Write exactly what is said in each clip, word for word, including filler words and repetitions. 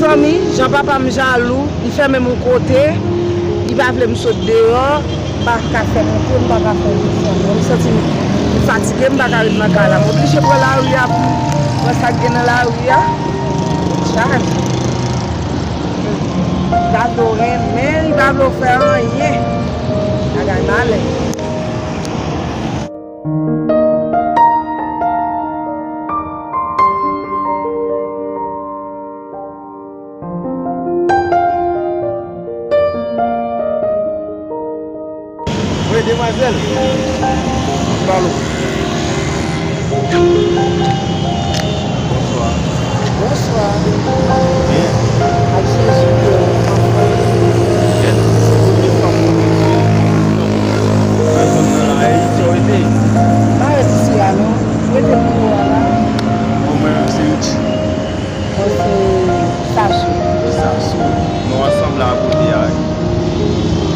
Fanmi, jan papa m jalou, li fèmen m yon kote, li pa vle m sot deyò, m pa ka fè monte, m pa ka fè desann. Mwen, m santi m, m fatige, m pa ka ret nan kay la. M oblije pran lari a pou m wè sa k gen nan lari a. Chaj. Li pa vle w renmen, li pa vle w fè anyen. Bagay malè. Wi, demwazèl. Pale. Bonswa. Bonswa. Byen. Ak Jezi ke w anfòm. Byen. Byen, fanm mwen rete. Nan zòn nan la, e, ki w rete? M pa rete isi a, non. M rete pi wo a la. Bon, mwen menm se Richie. Mwen se Sasou. Sasou. Nou ansanm la kote a.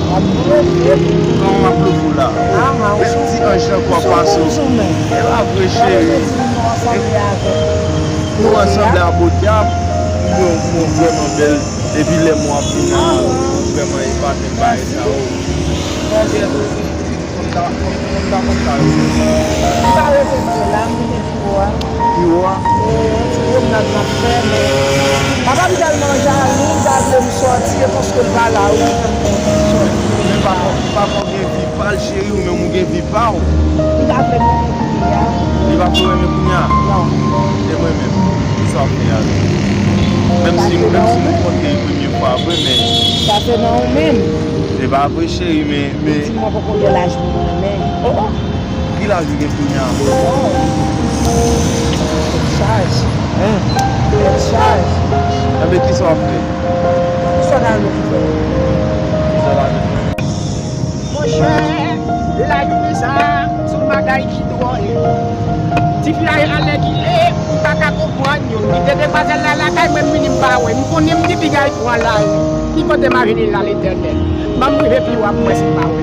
W ap blofe. Kòman m ap blofe w la? Aha, ou sou, ti anj nan kwa sou pase w. Toujou menm. E pa vre, cheri. Mwen di nou ansanble avèk. Nou ansanble a Botyap. Mwen, mwen vrèman bèl. Depi lè mwen ap vin la, mwen vrèman epate bay sa yo. Mwen vrèman Fòm ta, fòm, fòm ta, fòm ta yo. M pa rete bò la, m rete pi wo a. Pi wo a? E, yon ti pwomnad m ap fè, men papa m tèlman jalou, li pa vle m sòti, e paske l pa la, wi, li fè m kontan sòti. Men papa, papa w gen vi pa l, cheri, ou menm ou gen vi pa w. Li pa vle m rete kounye a. Li pa vle w renmen kounye a? Non. E mwen menm, ki sa w ap fè a? Menm si, menm si nou kontre premye fwa vre, men. Sa se nan ou menm. Se pa vre, cheri, men Men di mwen poko gen laj pou mwen, men. Oh, oh. Ki laj ou gen kounye a? Oh. Tèt chaje. Hein? Tèt chaje. Enben, ki sa w ap fè? Ki sa w ta renmen pou fè? Ki sa w ta renmen pou fè? Monchè, laj mwen sa, se yon bagay ki dwòl. Tifi a alèkile, m pa ka konprann. Yo kite demwazèl la lakay mwen, m vini m pa wè. M konnen m gen piga l pran lari. Ki kote m a vini la, Letènèl? Ban m rive pi wo a pou m wè si m pa wè l.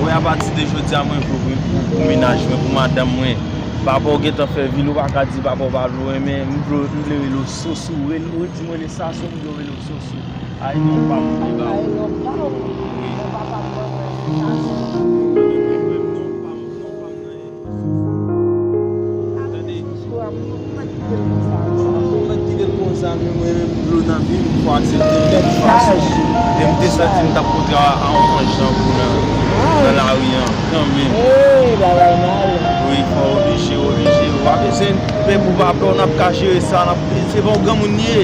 Mwen, apati de jodi a, mwen vle pou, pou, pou mennaj mwen, pou madanm mwen. Papa w gentan fè vil, ou pa ka di papa w pa vle w renmen, m vle, m vle rele w Sosou, rele, ou di mwen le Sasou, m vle rele w Sosou. Ay non pa m, li ba ou. Ay non pa w. Wi. Mwen papa m mwen mwen se Sasou. Mwen menm non pa m, non pa m nan e Sosou. Tande. Sosou a, m, m mèt kite l konsa. Ou mèt kite l konsa, men mwen menm dlo nan vi m, fò aksepte m de tout fason. E m te santi m t ap kontre a, a yon anj tankou nan, nan lari an, kanmenm. Ey, bagay mal. Wi, fò oblije, oblije. Ou pa bezwen pè pou papa w, n ap ka jere sa, n ap, se pa yon granmoun li ye.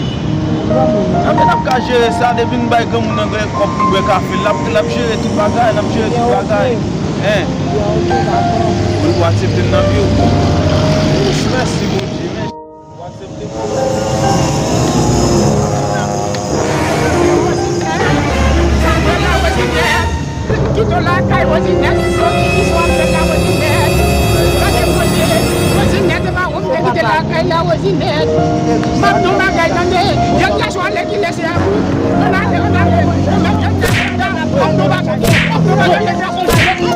Granmoun. Anben, n ap ka jere sa, depi n bay granmoun nan gen kòb pou bwè kafe, l ap, l ap jere tout bagay, l ap jere tout bagay. Hein? Wi, ou aksepte m nan vi w. Mèsi, Bondye, mèsi. Ou aksepte m? Kite w lakay Rosinèt, soti ki sou ap fè la Rosinèt. Gade Bondye, Rosinèt e pa ou m te kite lakay la Rosinèt. M ap di w bagay tande, jodi a sou ale ki lese a bout. Ann ale, ann ale, ann ale, ann ale, m ap di w bagay, m ap di w bagay, m ap di w bagay.